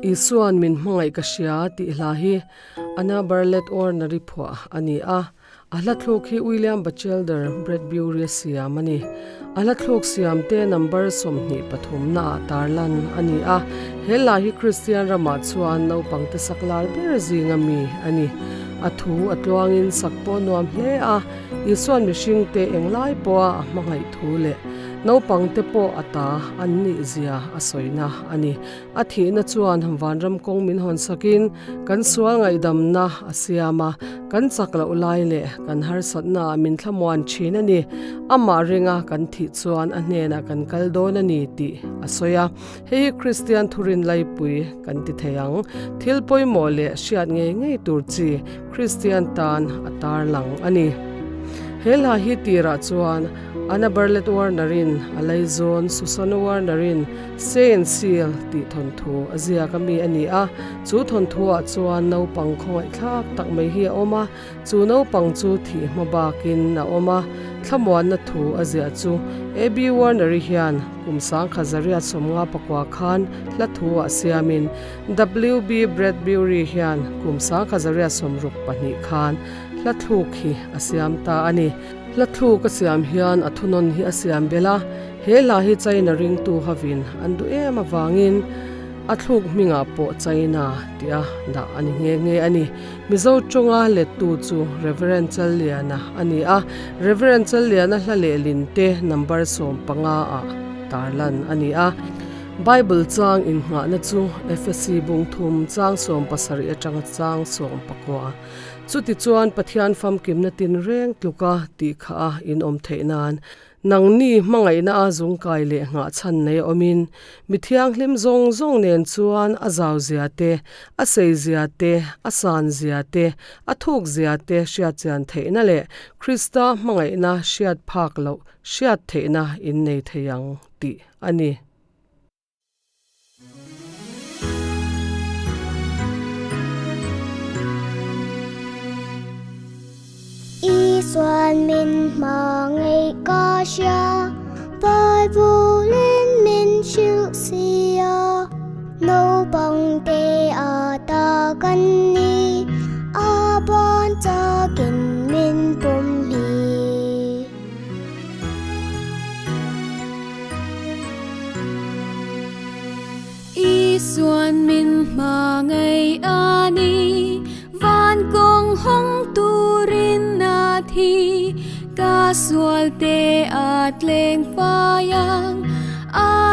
Isuan min hmangaih ka hria tih hla hi Anna Barlett Warner-i phuah a ni a. A hla thluk hi William Batchelder Bradbury a siam a ni. A hla thluk siamte number 23 naah tarlan a ni a. He hla hi Kristian ramah chuan naupangte sak lar ber zinga mi a ni. A thu a tluangin sak pawh nuam hle a, Isuan mihringte englai pawha a hmangaih thu leh naupangte pawh a ta an nih zia a sawina a ni. A thihna chuan vanram kawng min hawn sakin kan sual ngaihdamna a siam a, kan chak loh lai leh kan harsatnaah min thlamuan thin a ni. Amah ringa kan thih chuan a hnenah kan kal dawn a ni tih a sawi a. Hei hi Kristian thurin laipui kan ti thei ang. Thil pawimawh leh hriat ngei ngei tur chi Kristian tan a tarlang a ni. He hla hi tirah chuan Anna Barlett Warner-in a laizawn Susan Warner-in Saint Seal tih thawnthu a ziak a mi a ni a, chu thawnthuah chuan naupang khawngaihthlak tak mai hi a awm a, chu naupang chu thih hma bakin a awm a, thlamuanna thu a ziah chu AB Warner-i hian kum sangkhat zariat 59 khan hla thu ah siamin WB Bradbury hian kum sangkhat zariat 62 khan hla thluk hi a siam ta a ni. Hla thluk a siam hian a thunawn hi a siam belh a, he hla hi China ringtu hovin an duh em avangin a thluk hmingah pawh China tia dah a ni nghe nghe a ni. Mizo tawnga lettu chu Reverend Challiana a ni a, Reverend Challiana hla lehlin te number 15 ah tarlan a ni a. Bible chang innghahna chu Efesi bung thum chang 17 atanga chang 19. Chutichuan Pathian famkimna tinreng tluka tih kha a inawm theih nan, nangni hmangaihna a zungkai leh nghahchhan nei a awmin, mi thianghlim zawng zawng nen chuan a zau zia te, a sei zia te, a san zia te, a thuk zia te hriatchian theihna leh Krista hmangaihna hriat phak loh hriat theihna in nei thei ang tih a ni. Isuan min hmangaih ka hria, Bible-in min hrilh sia. Naupang te a ta kan ni, a ban chakin min pawm hi. Isuan min hmangaih a ni, van kawng hawng turin a thi. Ka sual te a tleng fai ang, a.